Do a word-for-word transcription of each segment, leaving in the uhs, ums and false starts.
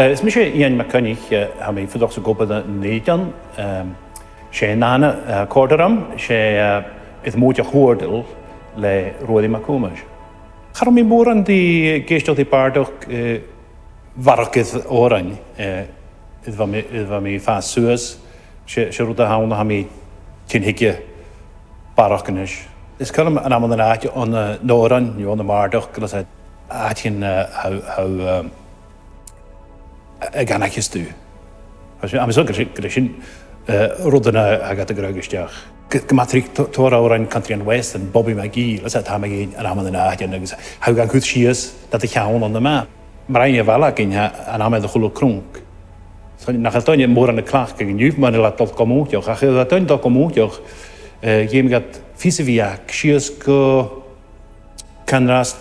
Eh, is mise Iain MacCoinnich, eh, tha mi a' fuireach 's ag obair ann an Dùn Èideann, ehm, 's e an aon, eh, a' còrdadh rium, 's e, eh, Air Mòintich Thuardail le Ruairidh MacThòmais. Cha robh mi mòran ri èisteachd ri bàrdachd, eh, a bharrachd air òrain, eh, air a bha mi, air a bha mi a' fàs suas, 's e, 's e rud a th' ann a tha mi a' tighinn thuige barrachd a-nis. Is caomh leam an amannan àite ann an, eh, an òran, no ann am bàrdachd, gu bheil, eh, àitean, eh, tha, tha, eh, a dh'aithnicheas tu. Agus, agus gu, gu, gu sin, eh, rudan a, a tha gad ghreadadh a-steach. Gu, gu math tric, tò-, tòrr òrain country and western, Bobby McGee, leis a tha mi an amannan àite, agus tha thu gan cur sìos nad cheann ann am math. Mar a rinn a' bhaile againn, tha an àm air a chuile cronc. So, nach eil daoine mòran a' cleachdadh an-diugh, mura h-eil iad a' dol gu mòinteach, ach air a bheil daoine a' dol gu mòinteach, eh, dh'fheumadh iad fios a bhith aca sìos gu Can-fharsaingeachd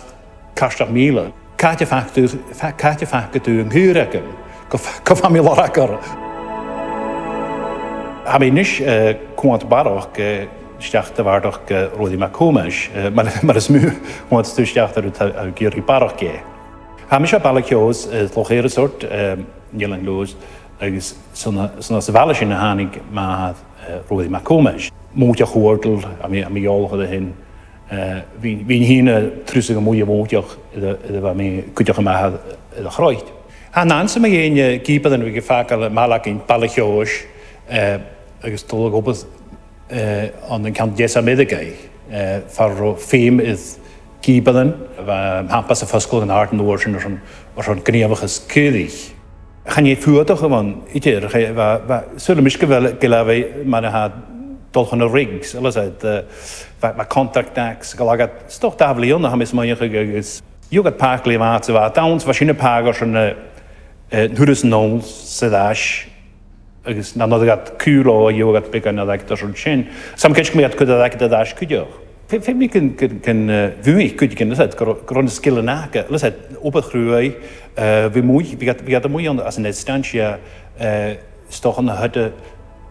cairteal mìle. Càit am faca tu, fa-, càit am faca tu an caora agam? Gu f-, gu faigh mi lorg oirre. Tha mi a-nis, eh, a' coimhead barrachd, eh, a-steach do bhàrdachd, eh, Ruairidh MacThòmais, eh, mar, mar as motha a' coimhead a-steach do rud a tha, a tha ag iarraidh barrachd dheth. Tha mise à Baile Cheòis, eh, Loch Èireasort, eh, an Eilean Leòdhais, agus 's ann a, 's ann às a' bhaile sin a thàinig m' athair, eh, Ruairidh MacThòmais. Mòintich Thuardail, tha mi, tha mi eòlach air a sin. Eh, bhithinn, bhithinn fhìn a' trusadh a-muigh a' mhòinteach, air a, air a bha mi a' cuideachadh m' athar air a' chroit. Tha an ann 's a bha mi fhìn, eh, gìbearan a bha a' fàgail am baile againn, Baile Cheòis, eh, agus a' dol a dh'obair, eh, ann an ceann deas Ameireagaidh, eh, far an robh feum air gìbearan, bha am pampas a' fosgladh an àird an uair sin airson, airson gnìomhachas caoraich. Chan e fuadach a bh' ann idir, cha, bha, bha, saoilidh mise gu bheil, gu bheil e mar a tha dol chun na rigs, eil fhios agad, eh, bha, bha contract aca, gu lagad, 's dòcha dà bhliadhna, tha mi a' smaoineachadh, agus gheibh iad pàigheadh le bhàta, bha iad ann, 's bha sin a' pàigheadh airson, eh, eh, an turas a-null 's air ais, agus nan urrainn dhut cùl a gheibh iad beagan airgid airson sin. 'S ann gun cuir mi iad cuid airgid air ais cuideachd. Feu-, feumaidh gun, gun, gun, eh, bhuain cuideigin, leis a, gun robh, gun robh na sgilean aca, leis a, obair chruaidh, eh, bha mi, bha iad, bha iad a-muigh ann, anns an aestansia, eh, 's dòcha na h-oide,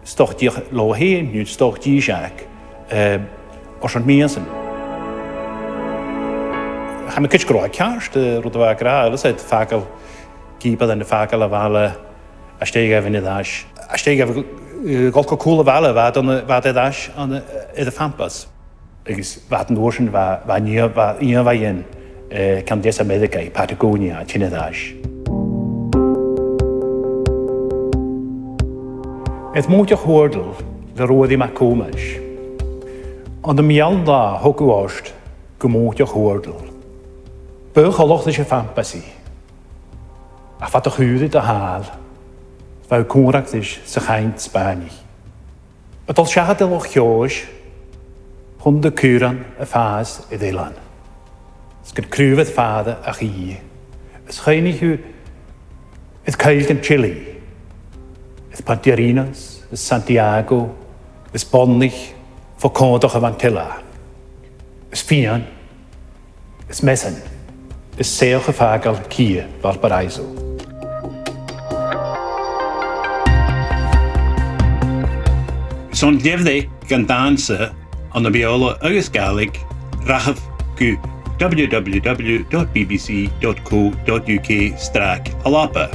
's dòcha dìreach leotha fhèin, no 's dòcha dithis aca, eh, airson mìosan. Tha mi a' creidsinn gun robh e ceart, eh, rud a bha e ag ràdh, leis a, fàgail, gìbearan a' fàgail a' bhaile, às dèidh dhaibh fhaighinn air ais. Às dèidh dhaibh, eh, dhol gu cùl a' bhaile, bha iad ann, bha iad air ais ann, eh, air a' champas. Agus bha iad an uair sin, bha, bha an ìomh-, bha ìomhaighean, eh, ceann deas Ameireagaidh, Patagonia, a' tighinn air ais. Air Mòintich Thuardail le Ruairidh MacThòmais. Ann am meadhan-latha thogadh ort gu Mòintich Thuardail. B' e coltach leis a' champas i. Ach far do chaoraich do shàil, bha thu còmhla ris sa chainnt Spàinnich. A' dol seachad air Loch Cheòis, chun do chaoraich a' fàs air eilean. Is gun craobh air fàire a' chidhe, is chuimhnich thu air coilltean Chile, is Punta Arenas, is Santiago, is boireannaich fo chòmhdach a' mhantilla, is fìon, is measan, is soitheach a' fàgail cidhe Valparaiso. 'S ann leibhte gun dannsa ann am Beurla agus Gàidhlig, rachadh gu w w w dot b b c dot co dot u k slash alba.